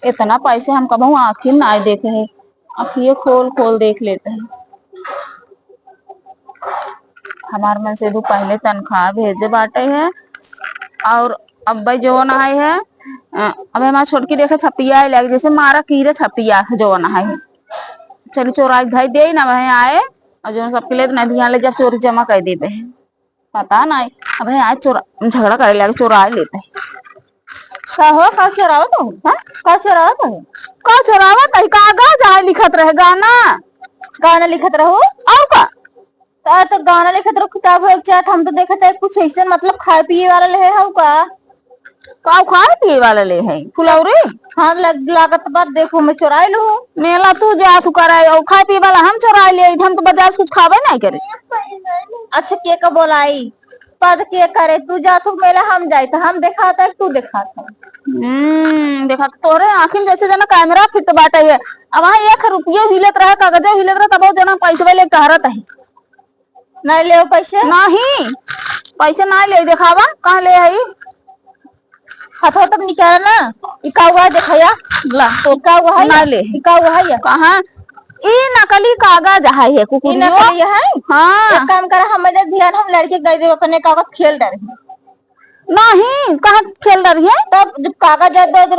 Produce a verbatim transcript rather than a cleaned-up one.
इतना पैसे हम कबहू आँखी में नाहीं देखे हैं, अखिए खोल खोल देख लेते हैं। हमार मनसेधू पहिले तनख्वाह भेजे बाटे है, और अब्बे जवन आए है, अ, अबे हमार छोटकी देखे छपिया आए लगे, जैसे मारा कीरे छपिया से जवन आए है। चली चोराई के धई देई ना, वहीं आए, और जवन सबके लेत ना ध्यान ले जब चोरी जमा कर देबे। पता नहीं, अबे आए चोरा, झगड़ा करे लगे, चोराई लेते हैं। का हो, का चोरावत हो? हाँ? का चोरावत हो? का चोरावत है? कागज आए लिखत रहे, गाना। गाना लिखत रहो? और का? त, त गाना लिखत रहो, किताब हो एक चाहत, हम तो देखत है कुछ ऐसे, मतलब, खाए पिए वाला ले है, हउ का? का खाए पिए वाला ले है? फुलौरी? हाँ, लग, लागत बात, देखो, मैं चोराई लूँ। मेला तू जा, तू कराए, और खाए पिए वाला हम चोराई ले, हम तो बाजार से कुछ खाबे नहीं करे। अच्छा, के का बोलाई? पद के करे, तू जात हो मेला, हम जाइत, हम देखात है, तू देखात है। हम्म, देखा तोरे आँखी में जैसे जना कैमरा फिट बाटे है। अब वहाँ एक रुपयो हिलत रहे, कागजो हिलत रहे, तब वो जना पैसवा ले टहरत है। नहीं ले पैसे? नहीं, पैसे नहीं ले, देखावा, कहाँ ले आई? हथवा तक निकाला ना, ई का हुआ है, देखा या। ला, तो ई का हुआ है ना या? ले। ई का हुआ है या? कहाँ? ई नकली कागज है, है ई कुकुरियो। नकली है? हाँ। एक काम करा, हमें दे ध्यान, हम लड़के के दे देब, अपने कागज खेल डरे। नहीं, कहाँ खेल डरे है? तब जब कागज है, दे दे,